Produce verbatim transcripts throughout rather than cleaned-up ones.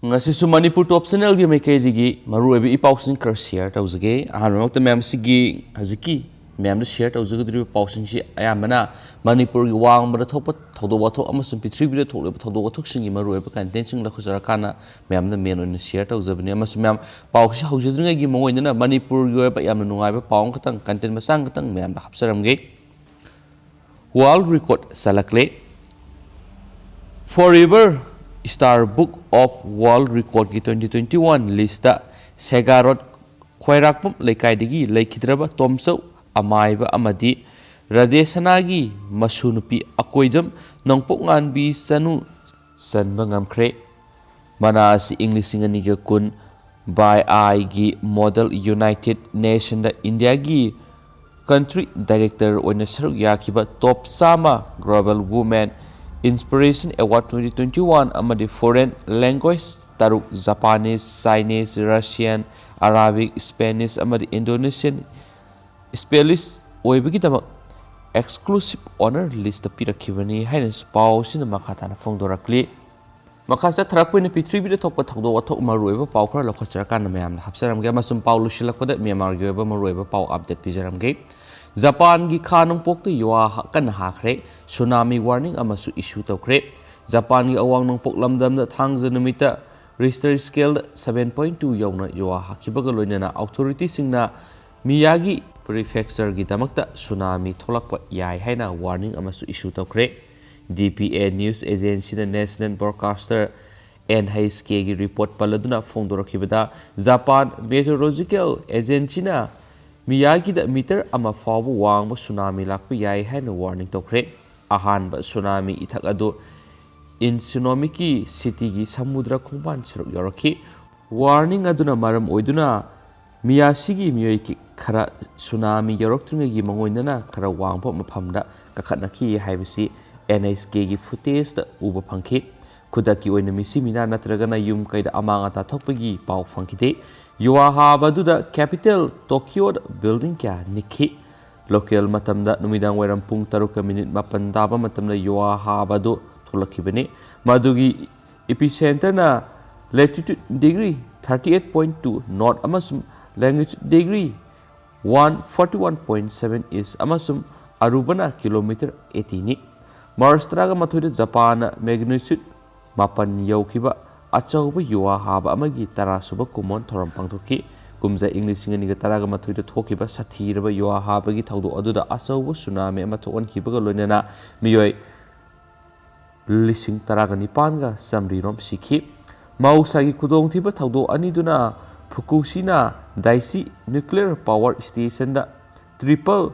ꯉꯁꯤꯁꯨ ꯃꯅꯤꯄꯨꯔ ꯇꯣꯞ ꯆꯦꯅꯦꯜꯒꯤ ꯃꯥꯏꯀꯩꯗꯒꯤ ꯃꯔꯨꯑꯣꯏꯕ ꯏ ꯄꯥꯎꯁꯤꯡ ꯈꯔ ꯁꯤꯌꯔ ꯇꯧꯖꯒꯦ꯫ ꯑꯍꯥꯟꯕꯃꯛꯇ ꯃꯌꯥꯝꯁꯤꯒꯤ ꯍꯧꯖꯤꯛꯀꯤ ꯃꯌꯥꯝꯗ ꯁꯤꯌꯔ ꯇꯧꯖꯒꯗꯧꯔꯤꯕ ꯄꯥꯎꯁꯤꯡꯁꯤ ꯑꯌꯥꯝꯕꯅ ꯃꯅꯤꯄꯨꯔꯒꯤ ꯋꯥꯡꯃꯗ ꯊꯣꯛꯄ ꯊꯧꯗꯣꯛ ꯋꯥꯊꯣꯛ ꯑꯃꯁꯨꯡ ꯄ꯭ꯔꯤꯊꯤꯕꯤꯗ ꯊꯣꯛꯂꯤꯕ ꯊꯧꯗꯣꯛ ꯋꯥꯊꯣꯛꯁꯤꯡꯒꯤ ꯃꯔꯨꯑꯣꯏꯕ ꯀꯟꯇꯦꯟꯁꯤꯡ ꯂꯧꯈꯠꯆꯔꯀꯥꯟꯗ ꯃꯌꯥꯝꯗ ꯃꯦꯟ ꯑꯣꯏꯅ ꯁꯤꯌꯔ ꯇꯧꯖꯕꯅꯤ꯫ ꯑꯃꯁꯨꯡ ꯃꯌꯥꯝ ꯄꯥꯎꯁꯤ ꯍꯧꯖꯗ꯭ꯔꯤꯉꯩꯒꯤ ꯃꯉꯣꯟꯗꯅ ꯃꯅꯤꯄꯨꯔꯒꯤ ꯑꯣꯏꯕ ꯌꯥꯝꯅ ꯅꯨꯡꯉꯥꯏꯕ ꯄꯥꯎ ꯑꯃꯈꯛꯇꯪ, ꯀꯟꯇꯦꯟ ꯃꯆꯥ ꯑꯃꯈꯛꯇꯪ ꯃꯌꯥꯝꯗ ꯍꯥꯞꯆꯔꯝꯒꯦ꯫ World Record ꯆꯜꯂꯛꯂꯦ꯫ Forever Star Book of World Recordꯀꯤ twenty twenty one listꯇ ꯁꯦꯒꯥꯔꯣꯠ ꯈ꯭ꯋꯥꯏꯔꯥꯛꯄꯝ ꯂꯩꯀꯥꯏꯗꯒꯤ ꯂꯩꯈꯤꯗ꯭ꯔꯕ ꯇꯣꯝꯆꯧ ꯑꯃꯥꯏꯕ ꯑꯃꯗꯤ ꯔꯥꯙꯦꯁꯅꯥꯒꯤ ꯃꯁꯨ ꯅꯨꯄꯤ ꯑꯀꯣꯏꯖꯝ ꯅꯣꯡꯄꯣꯛꯉꯥꯟꯕꯤ ꯆꯅꯨ ꯆꯟꯕ ꯉꯝꯈ꯭ꯔꯦ꯫ ꯃꯅꯥ ꯑꯁꯤ ꯏꯪ ꯂꯤꯁꯤꯡ ꯑꯅꯤꯒ ꯀꯨꯟ ꯕꯥꯏ ꯑꯥꯏꯒꯤ ꯃꯣꯗꯦꯜ ꯌꯨꯅꯥꯏꯇꯦꯗ ꯅꯦꯁꯟꯗ ꯏꯟꯗꯤꯌꯥꯒꯤ ꯀꯟꯇ꯭ꯔꯤ ꯗꯥꯏꯔꯦꯛꯇꯔ ꯑꯣꯏꯅ ꯁꯔꯨꯛ ꯌꯥꯈꯤꯕ ꯇꯣꯞ ꯆꯥꯝꯃ Global Women Inspiration Award twenty twenty one ꯑꯃꯗꯤ foreign language ꯇꯔꯨꯛ, Japanese, Chinese, Russian, Arabic, Spanish ꯑꯃꯗꯤ Indonesian, Spanish ꯑꯣꯏꯕꯒꯤꯗꯃꯛ exclusive honor listꯇ ꯄꯤꯔꯛꯈꯤꯕꯅꯤ ꯍꯥꯏꯅꯁꯨ ꯄꯥꯎ ꯑꯁꯤꯅ ꯃꯈꯥ ꯇꯥꯅ ꯐꯣꯡꯗꯣꯔꯛꯂꯤ꯫ ꯃꯈꯥ ꯆꯠꯊꯔꯛꯄ ꯑꯣꯏꯅ ꯄ꯭ꯔꯤꯊꯤꯕꯤꯗ ꯊꯣꯛꯄ ꯊꯧꯗꯣꯛ ꯋꯥꯊꯣꯛ ꯃꯔꯨꯑꯣꯏꯕ ꯄꯥꯎ ꯈꯔ ꯂꯧꯈꯠꯆꯔꯀꯥꯟꯗ ꯃꯌꯥꯝꯗ ꯍꯥꯞꯆꯔꯝꯒꯦ꯫ ꯑꯃꯁꯨꯡ ꯄꯥꯎ ꯂꯣꯏꯁꯤꯜꯂꯛꯄꯗ ꯃ꯭ꯌꯥꯟꯃꯥꯔꯒꯤ ꯑꯣꯏꯕ ꯃꯔꯨꯑꯣꯏꯕ ꯄꯥꯎ ꯑꯞꯗꯦꯠ ꯄꯤꯖꯔꯝꯒꯦ꯫ ꯖꯄꯥꯟꯒꯤ ꯈꯥ ꯅꯣꯡꯄꯣꯛꯇ ꯌꯨꯍꯥ ꯀꯟꯅ ꯍꯥꯈ꯭ꯔꯦ꯫ ꯁꯨꯅꯥꯃꯤ ꯋꯥꯔꯅꯤꯡ ꯑꯃꯁꯨ ꯏꯁꯨ ꯇꯧꯈ꯭ꯔꯦ꯫ ꯖꯄꯥꯟꯒꯤ ꯑꯋꯥꯡ ꯅꯣꯡꯄꯣꯛ ꯂꯝꯗꯝꯗ ꯊꯥꯡꯖ ꯅꯨꯃꯤꯠꯇ ꯔꯤꯁꯇꯔ ꯁ꯭ꯀꯦꯜꯗ seven point two ꯌꯧꯅ ꯌꯨꯍꯥ ꯍꯥꯈꯤꯕꯒ ꯂꯣꯏꯅꯅ ꯑꯣꯊꯣꯔꯤꯇꯤꯁꯤꯡꯅ ꯃꯤꯌꯥꯒꯤ ꯄ꯭ꯔꯤꯐꯦꯛꯆꯔꯒꯤꯗꯃꯛꯇ ꯁꯨꯅꯥꯃꯤ ꯊꯣꯛꯂꯛꯄ ꯌꯥꯏ ꯍꯥꯏꯅ ꯋꯥꯔꯅꯤꯡ ꯑꯃꯁꯨ ꯏꯁꯨ ꯇꯧꯈ꯭ꯔꯦ꯫ ꯗꯤ ꯄꯤ ꯑꯦ ꯅ꯭ꯌꯨꯁ ꯑꯦꯖꯦꯟꯁꯤꯅ ꯅꯦꯁꯅꯦꯜ ꯕ꯭ꯔꯣꯗꯀꯥꯁꯇꯔ ꯑꯦꯟ ꯑꯩꯆ ꯀꯦꯒꯤ ꯔꯤꯄꯣꯔꯠ ꯄꯜꯂꯗꯨꯅ ꯐꯣꯡꯗꯣꯔꯛꯈꯤꯕꯗ, ꯖꯄꯥꯟ ꯃꯦꯇꯤꯑꯣꯔꯣꯂꯣꯖꯤꯀꯦꯜ ꯑꯦꯖꯦꯟꯁꯤꯅ ꯃꯤꯌꯥꯒꯤꯗ ꯃꯤꯇꯔ ꯑꯃ ꯐꯥꯎꯕ ꯋꯥꯡꯕ ꯁꯨꯅꯥꯃꯤ ꯂꯥꯛꯄ ꯌꯥꯏ ꯍꯥꯏꯅ ꯋꯥꯔꯅꯤꯡ ꯇꯧꯈ꯭ꯔꯦ꯫ ꯑꯍꯥꯟꯕ ꯁꯨꯅꯥꯃꯤ ꯏꯊꯛ ꯑꯗꯨ ꯏꯟꯁꯤꯅꯣꯃꯤꯀꯤ ꯁꯤꯇꯤꯒꯤ ꯁꯃꯨꯗ꯭ꯔ ꯈꯣꯡꯕꯥꯟ ꯁꯔꯨꯛ ꯌꯧꯔꯛꯈꯤ꯫ ꯋꯥꯔꯅꯤꯡ ꯑꯗꯨꯅ ꯃꯔꯝ ꯑꯣꯏꯗꯨꯅ ꯃꯤꯌꯥꯁꯤꯒꯤ ꯃꯤꯑꯣꯏ ꯈꯔ ꯁꯨꯅꯥꯃꯤ ꯌꯧꯔꯛꯇ꯭ꯔꯤꯉꯩꯒꯤ ꯃꯉꯣꯟꯗꯅ ꯈꯔ ꯋꯥꯡꯕ ꯃꯐꯝꯗ ꯀꯥꯈꯠꯅꯈꯤ ꯍꯥꯏꯕꯁꯤ ꯑꯦꯟ ꯑꯩꯆ ꯀꯦꯒꯤ ꯐꯨꯇꯦꯖꯇ ꯎꯕ ꯐꯪꯈꯤ꯫ ꯈꯨꯗꯛꯀꯤ ꯑꯣꯏꯅ ꯃꯤꯁꯤ ꯃꯤꯅꯥ ꯅꯠꯇ꯭ꯔꯒꯅ ꯌꯨꯝ ꯀꯩꯗ ꯑꯃꯥꯡ ꯑꯇꯥ ꯊꯣꯛꯄꯒꯤ ꯄꯥꯎ ꯐꯪꯈꯤꯗꯦ꯫ ꯌꯨꯍꯥ ꯍꯥꯕꯗꯨꯗ ꯀꯦꯄꯤꯇꯦꯜ ꯇꯣꯀꯤꯌꯣꯗ ꯕꯤꯜꯗꯤꯡ ꯀꯌꯥ ꯅꯤꯛꯈꯤ꯫ ꯂꯣꯀꯦꯜ ꯃꯇꯝꯗ ꯅꯨꯃꯤꯗꯥꯡ ꯋꯥꯏꯔꯝ ꯄꯨꯡ ꯇꯔꯨꯛꯀ ꯃꯤꯅꯤꯠ ꯃꯥꯄꯟ ꯇꯥꯕ ꯃꯇꯝꯗ ꯌꯨꯍꯥ ꯍꯥꯕꯗꯨ ꯊꯣꯛꯂꯛꯈꯤꯕꯅꯤ꯫ ꯃꯗꯨꯒꯤ ꯏꯄꯤꯁꯦꯟꯇꯔꯅ Latitude degree thirty eight point two north ꯑꯃꯁꯨꯡ longitude degree one forty one point seven east ꯑꯃꯁꯨꯡ ꯑꯔꯨꯕꯅ ꯀꯤꯂꯣꯃꯤꯇꯔ ꯑꯩꯠꯇꯤꯅꯤ꯫ ꯃꯥꯔꯆ ꯇꯔꯥꯒ ꯃꯥꯊꯣꯏꯗ ꯖꯄꯥꯟꯅ magnitude ꯃꯥꯄꯟ ꯌꯧꯈꯤꯕ ꯑꯆꯧꯕ ꯌꯨꯋꯥ ꯍꯥꯕ ꯑꯃꯒꯤ ꯇꯔꯥꯁꯨꯕ ꯀꯨꯝꯑꯣꯟ ꯊꯧꯔꯝ ꯄꯥꯡꯊꯣꯛꯈꯤ꯫ ꯀꯨꯝꯖꯥ ꯏꯪ ꯂꯤꯁꯤꯡ ꯑꯅꯤꯒ ꯇꯔꯥꯒ ꯃꯥꯊꯣꯏꯗ ꯊꯣꯛꯈꯤꯕ ꯁꯥꯊꯤꯔꯕ ꯌꯨꯋꯥ ꯍꯥꯕꯒꯤ ꯊꯧꯗꯣꯛ ꯑꯗꯨꯗ ꯑꯆꯧꯕ ꯁꯨꯅꯥꯃꯤ ꯑꯃ ꯊꯣꯛꯍꯟꯈꯤꯕꯒ ꯂꯣꯏꯅꯅ ꯃꯤꯑꯣꯏ ꯂꯤꯁꯤꯡ ꯇꯔꯥꯒ ꯅꯤꯄꯥꯟꯒ ꯆꯥꯃꯔꯤꯔꯣꯝ ꯁꯤꯈꯤ꯫ ꯃꯍꯧꯁꯥꯒꯤ ꯈꯨꯗꯣꯡꯊꯤꯕ ꯊꯧꯗꯣꯛ ꯑꯅꯤꯗꯨꯅ ꯐꯨꯀꯨꯁꯤꯅꯥ ꯗꯥꯏꯁꯤ nuclear power stationꯗ triple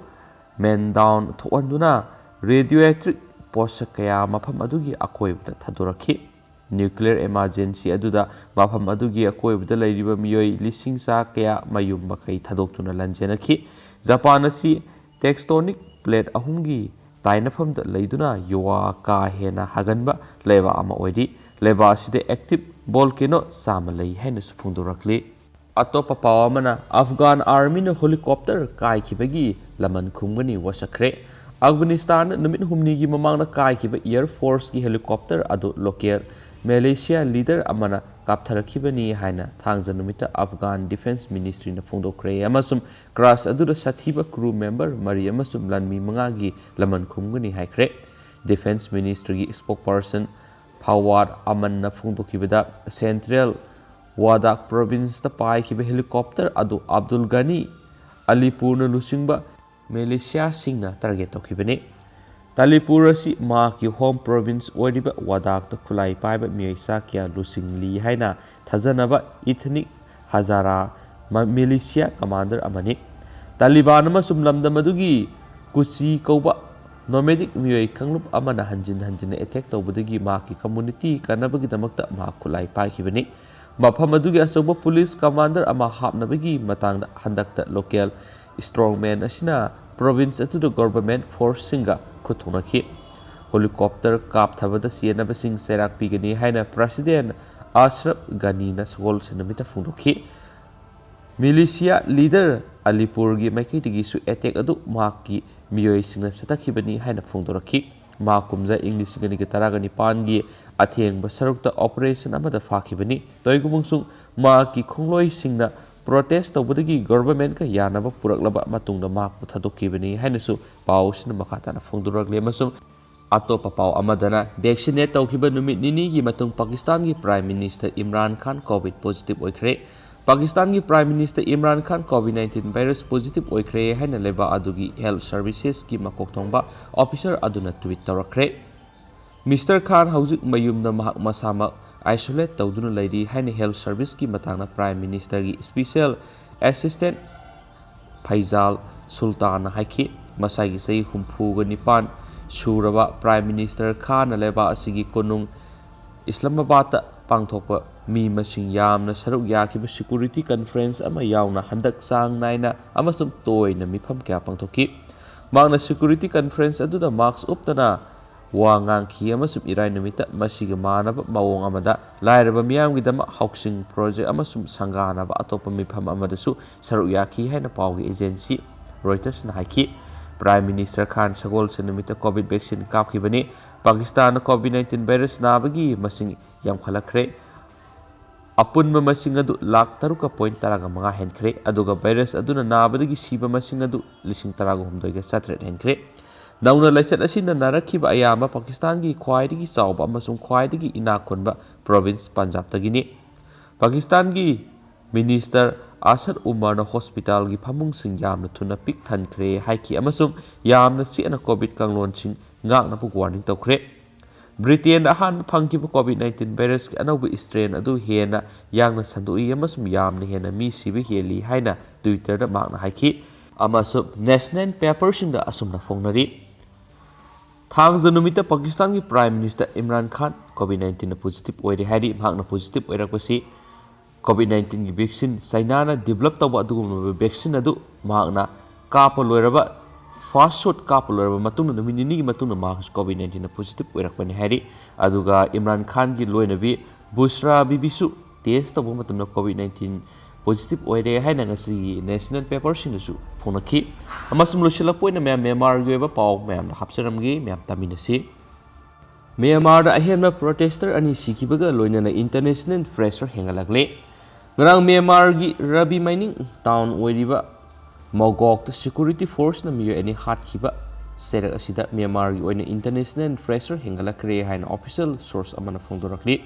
meltdown ꯊꯣꯛꯍꯟꯗꯨꯅ radioactive ꯄꯣꯠꯁꯛ ꯀꯌꯥ ꯃꯐꯝ ꯑꯗꯨꯒꯤ ꯑꯀꯣꯏꯕꯗ ꯊꯥꯗꯣꯔꯛꯈꯤ꯫ Nuclear emergency ꯑꯗꯨꯗ ꯃꯐꯝ ꯑꯗꯨꯒꯤ ꯑꯀꯣꯏꯕꯗ ꯂꯩꯔꯤꯕ ꯃꯤꯑꯣꯏ ꯂꯤꯁꯤꯡ ꯆꯥ ꯀꯌꯥ ꯃꯌꯨꯝ ꯃꯀꯩ ꯊꯥꯗꯣꯛꯇꯨꯅ ꯂꯥꯟꯖꯦꯟꯅꯈꯤ꯫ ꯖꯄꯥꯟ ꯑꯁꯤ tectonic plate ꯑꯍꯨꯝꯒꯤ ꯇꯥꯏꯅꯐꯝꯗ ꯂꯩꯗꯨꯅ ꯌꯨꯋꯥ ꯀꯥ ꯍꯦꯟꯅ ꯍꯥꯒꯟꯕ ꯂꯩꯕꯥꯛ ꯑꯃ ꯑꯣꯏꯔꯤ꯫ ꯂꯩꯕꯥꯛ ꯑꯁꯤꯗ active volcano ꯆꯥꯝꯃ ꯂꯩ ꯍꯥꯏꯅꯁꯨ ꯐꯣꯡꯗꯣꯔꯛꯂꯤ꯫ ꯑꯇꯣꯞꯄ ꯄꯥꯎ ꯑꯃꯅ, ꯑꯐꯒꯥꯟ armyꯅ helicopter ꯀꯥꯏꯈꯤꯕꯒꯤ ꯂꯃꯟ ꯈꯨꯝꯒꯅꯤ ꯋꯥꯁꯛꯈ꯭ꯔꯦ꯫ ꯑꯐꯒꯥꯅꯤꯁꯇꯥꯟꯗ ꯅꯨꯃꯤꯠ ꯍꯨꯝꯅꯤꯒꯤ ꯃꯃꯥꯡꯗ ꯀꯥꯏꯈꯤꯕ air forceꯀꯤ helicopter ꯑꯗꯨ local militia leader ꯑꯃꯅ ꯀꯥꯞꯊꯔꯛꯈꯤꯕꯅꯤ ꯍꯥꯏꯅ ꯊꯥꯡꯖ ꯅꯨꯃꯤꯠꯇ ꯑꯐꯒꯥꯟ defence ministryꯅ ꯐꯣꯡꯗꯣꯛꯈ꯭ꯔꯦ ꯑꯃꯁꯨꯡ crash ꯑꯗꯨꯗ ꯁꯥꯊꯤꯕ crew member ꯃꯔꯤ ꯑꯃꯁꯨꯡ ꯂꯥꯟꯃꯤ ꯃꯉꯥꯒꯤ ꯂꯃꯟ ꯈꯨꯝꯒꯅꯤ ꯍꯥꯏꯈ꯭ꯔꯦ꯫ Defence ministryꯒꯤ spokesperson ꯐꯋꯥꯗ ꯑꯃꯟꯅ ꯐꯣꯡꯗꯣꯛꯈꯤꯕꯗ, central ꯋꯥꯗꯥꯛ provinceꯇ ꯄꯥꯏꯈꯤꯕ helicopter ꯑꯗꯨ ꯑꯕꯗꯨꯜ ꯒꯅꯤ ꯑꯂꯤꯄꯨꯔꯅ ꯂꯨꯆꯤꯡꯕ militiaꯁꯤꯡꯅ target ꯇꯧꯈꯤꯕꯅꯤ꯫ ꯇꯥꯂꯤꯄꯨꯔ ꯑꯁꯤ ꯃꯍꯥꯛꯀꯤ home province ꯑꯣꯏꯔꯤꯕ ꯋꯥꯗꯥꯛꯇ ꯈꯨꯠꯂꯥꯏ ꯄꯥꯏꯕ ꯃꯤꯑꯣꯏ ꯆꯥ ꯀꯌꯥ ꯂꯨꯆꯤꯡꯂꯤ ꯍꯥꯏꯅ ꯊꯥꯖꯅꯕ ethnic Hazara ꯃ-, militia commander ꯑꯃꯅꯤ꯫ ꯇꯥꯂꯤꯕꯥꯟ ꯑꯃꯁꯨꯡ ꯂꯝꯗꯝ ꯑꯗꯨꯒꯤ ꯀꯨꯆꯤ ꯀꯧꯕ nomadic ꯃꯤꯑꯣꯏ ꯀꯥꯡꯂꯨꯞ ꯑꯃꯅ ꯍꯟꯖꯤꯟ ꯍꯟꯖꯤꯟꯅ attack ꯇꯧꯕꯗꯒꯤ ꯃꯍꯥꯛꯀꯤ community ꯀꯟꯅꯕꯒꯤꯗꯃꯛꯇ ꯃꯍꯥꯛ ꯈꯨꯠꯂꯥꯏ ꯄꯥꯏꯈꯤꯕꯅꯤ꯫ ꯃꯐꯝ ꯑꯗꯨꯒꯤ ꯑꯆꯧꯕ police commander ꯑꯃ ꯍꯥꯞꯅꯕꯒꯤ ꯃꯇꯥꯡꯗ ꯍꯟꯗꯛꯇ local strongman ꯑꯁꯤꯅ province ꯑꯗꯨꯗ government forceꯁꯤꯡꯒ ꯈꯨꯠ ꯊꯣꯛꯅꯈꯤ꯫ Helicopter ꯀꯥꯞꯊꯕꯗ ꯆꯦꯟꯅꯕꯁꯤꯡ ꯆꯩꯔꯥꯛ ꯄꯤꯒꯅꯤ ꯍꯥꯏꯅ President ꯑꯁꯔꯐ ꯒꯅꯤꯅ ꯁꯒꯣꯜꯁꯦꯟ ꯅꯨꯃꯤꯠꯇ ꯐꯣꯡꯗꯣꯛꯈꯤ꯫ Militia leader ꯑꯂꯤꯄꯨꯔꯒꯤ ꯃꯥꯏꯀꯩꯗꯒꯤꯁꯨ attack ꯑꯗꯨ ꯃꯍꯥꯛꯀꯤ ꯃꯤꯑꯣꯏꯁꯤꯡꯅ ꯆꯠꯊꯈꯤꯕꯅꯤ ꯍꯥꯏꯅ ꯐꯣꯡꯗꯣꯔꯛꯈꯤ꯫ ꯃꯍꯥꯛ ꯀꯨꯝꯖꯥ ꯏꯪ ꯂꯤꯁꯤꯡ ꯑꯅꯤꯒ ꯇꯔꯥꯒ ꯅꯤꯄꯥꯟꯒꯤ ꯑꯊꯦꯡꯕ ꯁꯔꯨꯛꯇ operation ꯑꯃꯗ ꯐꯥꯈꯤꯕꯅꯤ꯫ ꯇꯣꯏꯒꯨꯃꯨꯡꯁꯨꯡ ꯃꯍꯥꯛꯀꯤ ꯈꯣꯡꯂꯣꯏꯁꯤꯡꯅ protest ꯇꯧꯕꯗꯒꯤ governmentꯀ ꯌꯥꯅꯕ ꯄꯨꯔꯛꯂꯕ ꯃꯇꯨꯡꯗ ꯃꯍꯥꯛꯄꯨ ꯊꯥꯗꯣꯛꯈꯤꯕꯅꯤ ꯍꯥꯏꯅꯁꯨ ꯄꯥꯎ ꯑꯁꯤꯅ ꯃꯈꯥ ꯇꯥꯅ ꯐꯣꯡꯗꯣꯔꯛꯂꯤ꯫ ꯑꯃꯁꯨꯡ ꯑꯇꯣꯞꯄ ꯄꯥꯎ ꯑꯃꯗꯅ, vaccinate ꯇꯧꯈꯤꯕ ꯅꯨꯃꯤꯠ ꯅꯤꯅꯤꯒꯤ ꯃꯇꯨꯡ ꯄꯥꯀꯤꯁꯇꯥꯟꯒꯤ Prime Minister ꯏꯝꯔꯥꯟ ꯈꯥꯟ COVID positive ꯑꯣꯏꯈ꯭ꯔꯦ꯫ ꯄꯥꯀꯤꯁꯇꯥꯟꯒꯤ Prime Minister ꯏꯝꯔꯥꯟ ꯈꯥꯟ COVID nineteen virus positive ꯑꯣꯏꯈ꯭ꯔꯦ ꯍꯥꯏꯅ ꯂꯩꯕꯥꯛ ꯑꯗꯨꯒꯤ health servicesꯀꯤ ꯃꯀꯣꯛ ꯊꯣꯡꯕ officer ꯑꯗꯨꯅ tweet ꯇꯧꯔꯛꯈ꯭ꯔꯦ꯫ Mister ꯈꯥꯟ ꯍꯧꯖꯤꯛ ꯃꯌꯨꯝꯗ ꯃꯍꯥꯛ ꯃꯁꯥꯃꯛ isolate ꯇꯧꯗꯨꯅ ꯂꯩꯔꯤ ꯍꯥꯏꯅ health serviceꯀꯤ ꯃꯇꯥꯡꯗ Prime Ministerꯒꯤ special assistant ꯐꯩꯖꯥꯜ ꯁꯨꯜꯇꯥꯟꯅ ꯍꯥꯏꯈꯤ꯫ ꯃꯁꯥꯒꯤ ꯆꯍꯤ ꯍꯨꯝꯐꯨꯒ ꯅꯤꯄꯥꯟ ꯁꯨꯔꯕ Prime Minister ꯈꯥꯟꯅ ꯂꯩꯕꯥꯛ ꯑꯁꯤꯒꯤ ꯀꯣꯅꯨꯡ ꯏꯁꯂꯥꯃꯥꯕꯥꯗꯇ ꯄꯥꯡꯊꯣꯛꯄ ꯃꯤ ꯃꯁꯤꯡ ꯌꯥꯝꯅ ꯁꯔꯨꯛ ꯌꯥꯈꯤꯕ security conference ꯑꯃ ꯌꯥꯎꯅ ꯍꯟꯗꯛ ꯆꯥꯡ ꯅꯥꯏꯅ ꯑꯃꯁꯨꯡ ꯇꯣꯏꯅ ꯃꯤꯐꯝ ꯀꯌꯥ ꯄꯥꯡꯊꯣꯛꯈꯤ꯫ ꯃꯍꯥꯛꯅ security conference ꯑꯗꯨꯗ mask ꯎꯞꯇꯅ ꯋꯥ ꯉꯥꯡꯈꯤ ꯑꯃꯁꯨꯡ ꯏꯔꯥꯏ ꯅꯨꯃꯤꯠꯇ ꯃꯁꯤꯒ ꯃꯥꯟꯅꯕ ꯃꯑꯣꯡ ꯑꯃꯗ ꯂꯥꯏꯔꯕ ꯃꯤꯌꯥꯝꯒꯤꯗꯃꯛ housing project ꯑꯃꯁꯨꯡ ꯁꯪꯒꯥꯅꯕ ꯑꯇꯣꯞꯄ ꯃꯤꯐꯝ ꯑꯃꯗꯁꯨ ꯁꯔꯨꯛ ꯌꯥꯈꯤ ꯍꯥꯏꯅ ꯄꯥꯎꯒꯤ agency Reutersꯅ ꯍꯥꯏꯈꯤ꯫ Prime Minister ꯈꯥꯟ ꯁꯒꯣꯜꯁꯦꯟ ꯅꯨꯃꯤꯠꯇ COVID vaccine ꯀꯥꯞꯈꯤꯕꯅꯤ꯫ ꯄꯥꯀꯤꯁꯇꯥꯟꯗ COVID nineteen virus ꯅꯥꯕꯒꯤ ꯃꯁꯤꯡ ꯌꯥꯝꯈꯠꯂꯛꯈ꯭ꯔꯦ꯫ ꯑꯄꯨꯟꯕ ꯃꯁꯤꯡ ꯑꯗꯨ ꯂꯥꯈ ꯇꯔꯨꯛꯀ point ꯇꯔꯥꯒ ꯃꯉꯥ ꯍꯦꯟꯈ꯭ꯔꯦ, ꯑꯗꯨꯒ virus ꯑꯗꯨꯅ ꯅꯥꯕꯗꯒꯤ ꯁꯤꯕ ꯃꯁꯤꯡ ꯑꯗꯨ ꯂꯤꯁꯤꯡ ꯇꯔꯥꯒ ꯍꯨꯝꯗꯣꯏꯒ ꯆꯥꯇ꯭ꯔꯦꯠ ꯍꯦꯟꯈ꯭ꯔꯦ꯫ ꯅꯧꯅ ꯂꯥꯏꯆꯠ ꯑꯁꯤꯅ ꯅꯥꯔꯛꯈꯤꯕ ꯑꯌꯥꯝꯕ ꯄꯥꯀꯤꯁꯇꯥꯟꯒꯤ ꯈ꯭ꯋꯥꯏꯗꯒꯤ ꯆꯥꯎꯕ ꯑꯃꯁꯨꯡ ꯈ꯭ꯋꯥꯏꯗꯒꯤ ꯏꯅꯥꯛ ꯈꯨꯟꯕ province ꯄꯟꯖꯥꯕꯇꯒꯤꯅꯤ꯫ ꯄꯥꯀꯤꯁꯇꯥꯟꯒꯤ Minister ꯑꯁꯗ ꯎꯃꯔꯅ hospitalꯒꯤ ꯐꯃꯨꯡꯁꯤꯡ ꯌꯥꯝꯅ ꯊꯨꯅ ꯄꯤꯛ ꯊꯟꯈ꯭ꯔꯦ ꯍꯥꯏꯈꯤ ꯑꯃꯁꯨꯡ ꯌꯥꯝꯅ ꯆꯦꯠꯅ COVID ꯀꯥꯡꯂꯣꯟꯁꯤꯡ ꯉꯥꯛꯅꯕ warning ꯇꯧꯈ꯭ꯔꯦ꯫ ꯕ꯭ꯔꯤꯇꯦꯟꯗ ꯑꯍꯥꯟꯕ ꯐꯪꯈꯤꯕ COVID nineteen virusꯀꯤ ꯑꯅꯧꯕ strain ꯑꯗꯨ ꯍꯦꯟꯅ ꯌꯥꯡꯅ ꯁꯟꯗꯣꯛꯏ ꯑꯃꯁꯨꯡ ꯌꯥꯝꯅ ꯍꯦꯟꯅ ꯃꯤ ꯁꯤꯕ ꯍꯦꯜꯂꯤ ꯍꯥꯏꯅ Twitterꯗ ꯃꯍꯥꯛꯅ ꯍꯥꯏꯈꯤ꯫ ꯑꯃꯁꯨꯡ national paperꯁꯤꯡꯗ ꯑꯁꯨꯝꯅ ꯐꯣꯡꯅꯔꯤ꯫ ꯊꯥꯡꯖ ꯅꯨꯃꯤꯠꯇ ꯄꯥꯀꯤꯁꯇꯥꯟꯒꯤ Prime Minister ꯏꯝꯔꯥꯟ ꯈꯥꯟ COVID nineteenꯗ positive ꯑꯣꯏꯔꯦ ꯍꯥꯏꯔꯤ꯫ ꯃꯍꯥꯛꯅ positive ꯑꯣꯏꯔꯛꯄꯁꯤ COVID nineteenꯒꯤ vaccine, ꯆꯥꯏꯅꯥꯅ develop ꯇꯧꯕ ꯑꯗꯨꯒꯨꯝꯂꯕ vaccine ꯑꯗꯨ ꯃꯍꯥꯛꯅ ꯀꯥꯞꯄ ꯂꯣꯏꯔꯕ, first shot ꯀꯥꯞꯄ ꯂꯣꯏꯔꯕ ꯃꯇꯨꯡꯗ, ꯅꯨꯃꯤꯠ ꯅꯤꯅꯤꯒꯤ ꯃꯇꯨꯡꯗ ꯃꯍꯥꯛꯁꯨ COVID nineteenꯗ positive ꯑꯣꯏꯔꯛꯄꯅꯤ ꯍꯥꯏꯔꯤ꯫ ꯑꯗꯨꯒ ꯏꯝꯔꯥꯟ ꯈꯥꯟꯒꯤ ꯂꯣꯏꯅꯕꯤ ꯕꯨꯁ꯭ꯔꯥ ꯕꯤꯕꯤꯁꯨ test ꯇꯧꯕ ꯃꯇꯝꯗ COVID nineteen ꯄꯣꯖꯤꯇꯤꯚ ꯑꯣꯏꯔꯦ ꯍꯥꯏꯅ ꯉꯁꯤꯒꯤ ꯅꯦꯁꯅꯦꯜ ꯄꯦꯄꯔꯁꯤꯡꯗꯁꯨ ꯐꯣꯡꯂꯛꯈꯤ꯫ ꯑꯃꯁꯨꯡ ꯂꯣꯏꯁꯤꯜꯂꯛꯄ ꯑꯣꯏꯅ ꯃꯌꯥꯝ ꯃ꯭ꯌꯥꯟꯃꯥꯔꯒꯤ ꯑꯣꯏꯕ ꯄꯥꯎ ꯃꯌꯥꯝꯅ ꯍꯥꯞꯆꯔꯝꯒꯦ, ꯃꯌꯥꯝ ꯇꯥꯃꯤꯟꯅꯁꯤ꯫ ꯃ꯭ꯌꯥꯟꯃꯥꯔꯗ ꯑꯍꯦꯟꯕ ꯄ꯭ꯔꯣꯇꯦꯁꯇꯔ ꯑꯅꯤ ꯁꯤꯈꯤꯕꯒ ꯂꯣꯏꯅꯅ ꯏꯟꯇꯔꯅꯦꯁꯅꯦꯜ ꯄ꯭ꯔꯦꯁꯔ ꯍꯦꯟꯒꯠꯂꯛꯂꯦ꯫ ꯉꯔꯥꯡ ꯃ꯭ꯌꯥꯟꯃꯥꯔꯒꯤ ꯔꯕꯤ ꯃꯥꯏꯅꯤꯡ ꯇꯥꯎꯟ ꯑꯣꯏꯔꯤꯕ ꯃꯣꯒꯣꯛꯇ ꯁꯦꯀ꯭ꯌꯨꯔꯤꯇꯤ ꯐꯣꯔꯁꯅ ꯃꯤꯑꯣꯏ ꯑꯅꯤ ꯍꯥꯠꯈꯤꯕ ꯆꯩꯔꯛ ꯑꯁꯤꯗ ꯃ꯭ꯌꯥꯟꯃꯥꯔꯒꯤ ꯑꯣꯏꯅ ꯏꯟꯇꯔꯅꯦꯁꯅꯦꯜ ꯄ꯭ꯔꯦꯁꯔ ꯍꯦꯟꯒꯠꯂꯛꯈ꯭ꯔꯦ ꯍꯥꯏꯅ ꯑꯣꯐꯤꯁꯤꯌꯦꯜ ꯁꯣꯔꯁ ꯑꯃꯅ ꯐꯣꯡꯗꯣꯔꯛꯂꯤ꯫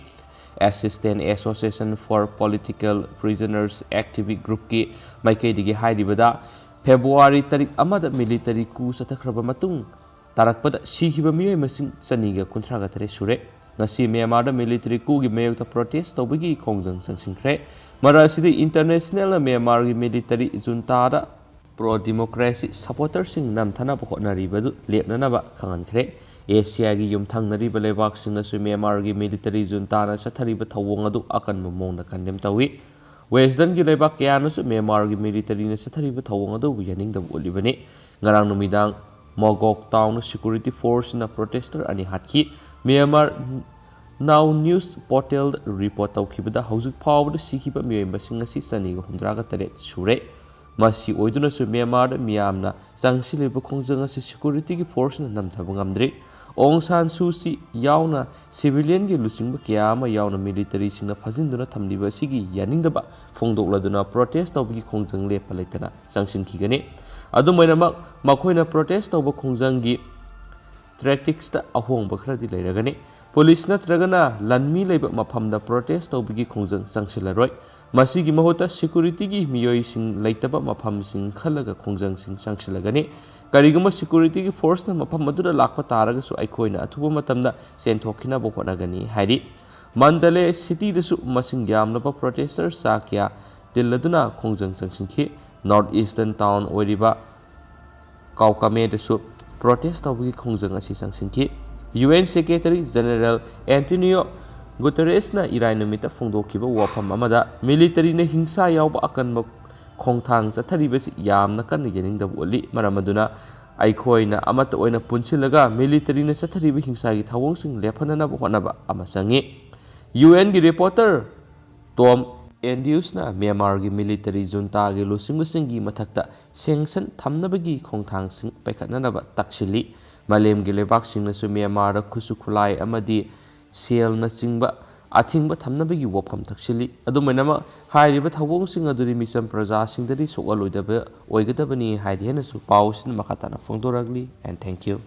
Assistance Association for Political Prisoners Activist Groupꯀꯤ ꯃꯥꯏꯀꯩꯗꯒꯤ ꯍꯥꯏꯔꯤꯕꯗ, ꯐꯦꯕ꯭ꯔꯨꯋꯥꯔꯤ ꯇꯥꯔꯤꯛ ꯑꯃꯗ ꯃꯤꯂꯤꯇꯔꯤ ꯀꯨ ꯆꯠꯊꯈ꯭ꯔꯕ ꯃꯇꯨꯡ ꯇꯥꯔꯛꯄꯗ ꯁꯤꯈꯤꯕ ꯃꯤꯑꯣꯏ ꯃꯁꯤꯡ ꯆꯅꯤꯒ ꯀꯨꯟꯊ꯭ꯔꯥꯒ ꯇꯔꯦꯠ ꯁꯨꯔꯦ꯫ ꯉꯁꯤ ꯃ꯭ꯌꯥꯟꯃꯥꯔꯗ ꯃꯤꯂꯤꯇꯔꯤ ꯀꯨꯒꯤ ꯃꯥꯌꯣꯛꯇ ꯄ꯭ꯔꯣꯇꯦꯁ ꯇꯧꯕꯒꯤ ꯈꯣꯡꯖꯪ ꯆꯪꯁꯤꯟꯈ꯭ꯔꯦ꯫ ꯃꯔꯛ ꯑꯁꯤꯗ ꯏꯟꯇꯔꯅꯦꯁꯅꯦꯜꯅ ꯃ꯭ꯌꯥꯟꯃꯥꯔꯒꯤ ꯃꯤꯂꯤꯇꯔꯤ ꯖꯨꯟꯇꯥꯗ ꯄ꯭ꯔꯣ ꯗꯤꯃꯣꯀ꯭ꯔꯦꯁꯤ ꯁꯄꯣꯔꯇꯔꯁꯤꯡ ꯅꯝꯊꯅꯕ ꯍꯣꯠꯅꯔꯤꯕꯗꯨ ꯂꯦꯞꯅꯅꯕ ꯈꯪꯍꯟꯈ꯭ꯔꯦ꯫ ꯑꯦꯁꯤꯌꯥꯒꯤ ꯌꯨꯝꯊꯪꯅꯔꯤꯕ ꯂꯩꯕꯥꯛꯁꯤꯡꯅꯁꯨ ꯃ꯭ꯌꯥꯟꯃꯥꯔꯒꯤ ꯃꯤꯂꯤꯇꯔꯤ ꯖꯨꯟꯇꯥꯅ ꯆꯠꯊꯔꯤꯕ ꯊꯧꯑꯣꯡ ꯑꯗꯨ ꯑꯀꯟꯕ ꯃꯑꯣꯡꯗ ꯀꯟꯗꯦꯝ ꯇꯧꯏ꯫ ꯋꯦꯁꯇꯔꯟꯒꯤ ꯂꯩꯕꯥꯛ ꯀꯌꯥꯅꯁꯨ ꯃ꯭ꯌꯥꯟꯃꯥꯔꯒꯤ ꯃꯤꯂꯤꯇꯔꯤꯅ ꯆꯠꯊꯔꯤꯕ ꯊꯧꯑꯣꯡ ꯑꯗꯨꯕꯨ ꯌꯥꯅꯤꯡꯗꯕ ꯎꯠꯂꯤꯕꯅꯤ꯫ ꯉꯔꯥꯡ ꯅꯨꯃꯤꯗꯥꯡ ꯃꯣꯒꯣꯛ ꯇꯥꯎꯟꯗ ꯁꯦꯀ꯭ꯌꯨꯔꯤꯇꯤ ꯐꯣꯔꯁꯅ ꯄ꯭ꯔꯣꯇꯦꯁꯇꯔ ꯑꯅꯤ ꯍꯥꯠꯈꯤ꯫ ꯃ꯭ꯌꯥꯟꯃꯥꯔ ꯅꯥꯎ ꯅ꯭ꯌꯨꯁ ꯄꯣꯔꯇꯦꯜꯗ ꯔꯤꯄꯣꯔꯠ ꯇꯧꯈꯤꯕꯗ ꯍꯧꯖꯤꯛ ꯐꯥꯎꯕꯗ ꯁꯤꯈꯤꯕ ꯃꯤꯑꯣꯏ ꯃꯁꯤꯡ ꯑꯁꯤ ꯆꯅꯤꯒ ꯍꯨꯝꯗ꯭ꯔꯥꯒ ꯇꯔꯦꯠ ꯁꯨꯔꯦ꯫ ꯃꯁꯤ ꯑꯣꯏꯗꯨꯅꯁꯨ ꯃ꯭ꯌꯥꯟꯃꯥꯔꯗ ꯃꯤꯌꯥꯝꯅ ꯆꯪꯁꯤꯜꯂꯤꯕ ꯈꯣꯡꯖꯪ ꯑꯁꯤ ꯁꯦꯀ꯭ꯌꯨꯔꯤꯇꯤꯒꯤ ꯐꯣꯔꯁꯅ ꯅꯝꯊꯕ ꯉꯝꯗ꯭ꯔꯤ꯫ ꯑꯣꯡ ꯁꯥꯟ ꯁꯨ ꯆꯤ ꯌꯥꯎꯅ ꯁꯤꯚꯤꯂꯤꯌꯟꯒꯤ ꯂꯨꯆꯤꯡꯕ ꯀꯌꯥ ꯑꯃ ꯌꯥꯎꯅ ꯃꯤꯂꯤꯇꯔꯤꯁꯤꯡꯅ ꯐꯥꯖꯤꯟꯗꯨꯅ ꯊꯝꯂꯤꯕ ꯑꯁꯤꯒꯤ ꯌꯥꯅꯤꯡꯗꯕ ꯐꯣꯡꯗꯣꯛꯂꯗꯨꯅ ꯄ꯭ꯔꯣꯇꯦꯁ ꯇꯧꯕꯒꯤ ꯈꯣꯡꯖꯪ ꯂꯦꯞꯄ ꯂꯩꯇꯅ ꯆꯪꯁꯤꯟꯈꯤꯒꯅꯤ꯫ ꯑꯗꯨꯝ ꯑꯣꯏꯅꯃꯛ, ꯃꯈꯣꯏꯅ ꯄ꯭ꯔꯣꯇꯦꯁ ꯇꯧꯕ ꯈꯣꯡꯖꯪꯒꯤ ꯇꯦꯛꯇꯤꯛꯁꯇ ꯑꯍꯣꯡꯕ ꯈꯔꯗꯤ ꯂꯩꯔꯒꯅꯤ꯫ ꯄꯨꯂꯤꯁ ꯅꯠꯇ꯭ꯔꯒꯅ ꯂꯥꯟꯃꯤ ꯂꯩꯕ ꯃꯐꯝꯗ ꯄ꯭ꯔꯣꯇꯦꯁ ꯇꯧꯕꯒꯤ ꯈꯣꯡꯖꯪ ꯆꯪꯁꯤꯜꯂꯔꯣꯏ꯫ ꯃꯁꯤꯒꯤ ꯃꯍꯨꯠꯇ ꯁꯦꯀ꯭ꯌꯨꯔꯤꯇꯤꯒꯤ ꯃꯤꯑꯣꯏꯁꯤꯡ ꯂꯩꯇꯕ ꯃꯐꯝꯁꯤꯡ ꯈꯜꯂꯒ ꯈꯣꯡꯖꯪꯁꯤꯡ ꯆꯪꯁꯤꯜꯂꯒꯅꯤ꯫ ꯀꯔꯤꯒꯨꯝꯕ ꯁꯦꯀ꯭ꯌꯨꯔꯤꯇꯤꯒꯤ ꯐꯣꯔꯁꯅ ꯃꯐꯝ ꯑꯗꯨꯗ ꯂꯥꯛꯄ ꯇꯥꯔꯒꯁꯨ ꯑꯩꯈꯣꯏꯅ ꯑꯊꯨꯕ ꯃꯇꯝꯗ ꯆꯦꯟꯊꯣꯛꯈꯤꯅꯕ ꯍꯣꯠꯅꯒꯅꯤ ꯍꯥꯏꯔꯤ꯫ ꯃꯟꯗꯂꯦ ꯁꯤꯇꯤꯗꯁꯨ ꯃꯁꯤꯡ ꯌꯥꯝꯂꯕ ꯄ꯭ꯔꯣꯇꯦꯁꯇꯔ ꯆꯥ ꯀꯌꯥ ꯇꯤꯜꯂꯗꯨꯅ ꯈꯣꯡꯖꯪ ꯆꯪꯁꯤꯟꯈꯤ꯫ ꯅꯣꯔꯠ ꯏꯁꯇꯔꯟ ꯇꯥꯎꯟ ꯑꯣꯏꯔꯤꯕ ꯀꯥꯎꯀꯥꯃꯦꯗꯁꯨ ꯄ꯭ꯔꯣꯇꯦꯁ ꯇꯧꯕꯒꯤ ꯈꯣꯡꯖꯪ ꯑꯁꯤ ꯆꯪꯁꯤꯟꯈꯤ꯫ U N secretary general Antonio ꯒꯨꯇꯔꯦꯁꯅ ꯏꯔꯥꯏ ꯅꯨꯃꯤꯠꯇ ꯐꯣꯡꯗꯣꯛꯈꯤꯕ ꯋꯥꯐꯝ ꯑꯃꯗ, ꯃꯤꯂꯤꯇꯔꯤꯅ ꯍꯤꯡꯁꯥ ꯌꯥꯎꯕ ꯑꯀꯟꯕ ꯈꯣꯡꯊꯥꯡ ꯆꯠꯊꯔꯤꯕꯁꯤ ꯌꯥꯝꯅ ꯀꯟꯅ ꯌꯥꯅꯤꯡꯗꯕ ꯎꯠꯂꯤ꯫ ꯃꯔꯝ ꯑꯗꯨꯅ ꯑꯩꯈꯣꯏꯅ ꯑꯃꯠꯇ ꯑꯣꯏꯅ ꯄꯨꯟꯁꯤꯜꯂꯒ ꯃꯤꯂꯤꯇꯔꯤꯅ ꯆꯠꯊꯔꯤꯕ ꯍꯤꯡꯁꯥꯒꯤ ꯊꯧꯑꯣꯡꯁꯤꯡ ꯂꯦꯞꯍꯟꯅꯅꯕ ꯍꯣꯠꯅꯕ ꯑꯃ ꯆꯪꯏ꯫ ꯌꯨ ꯑꯦꯟꯒꯤ ꯔꯤꯄꯣꯔꯇꯔ ꯇꯣꯝ ꯑꯦꯟ ꯗꯤ ꯌꯨꯁꯅ ꯃ꯭ꯌꯥꯟꯃꯥꯔꯒꯤ ꯃꯤꯂꯤꯇꯔꯤ ꯖꯨꯟꯇꯥꯒꯤ ꯂꯨꯆꯤꯡꯕꯁꯤꯡꯒꯤ ꯃꯊꯛꯇ ꯁꯦꯡꯁꯟ ꯊꯝꯅꯕꯒꯤ ꯈꯣꯡꯊꯥꯡꯁꯤꯡ ꯄꯥꯏꯈꯠꯅꯅꯕ ꯇꯛꯁꯤꯜꯂꯤ꯫ ꯃꯥꯂꯦꯝꯒꯤ ꯂꯩꯕꯥꯛꯁꯤꯡꯅꯁꯨ ꯃ꯭ꯌꯥꯟꯃꯥꯔꯗ ꯈꯨꯠꯁꯨ ꯈꯨꯠꯂꯥꯏ ꯑꯃꯗꯤ ꯁꯦꯜꯅꯆꯤꯡꯕ ꯑꯊꯤꯡꯕ ꯊꯝꯅꯕꯒꯤ ꯋꯥꯐꯝ ꯇꯛꯁꯤꯜꯂꯤ꯫ ꯑꯗꯨꯝ ꯑꯣꯏꯅꯃꯛ, ꯍꯥꯏꯔꯤꯕ ꯊꯧꯑꯣꯡꯁꯤꯡ ꯑꯗꯨꯗꯤ ꯃꯤꯆꯝ ꯄ꯭ꯔꯖꯥꯁꯤꯡꯗꯗꯤ ꯁꯣꯛꯍꯜꯂꯣꯏꯗꯕ ꯑꯣꯏꯒꯗꯕꯅꯤ ꯍꯥꯏꯗꯤ ꯍꯦꯟꯅꯁꯨ ꯄꯥꯎꯁꯤꯅ ꯃꯈꯥ ꯇꯥꯅ ꯐꯣꯡꯗꯣꯔꯛꯂꯤ꯫ And thank you꯫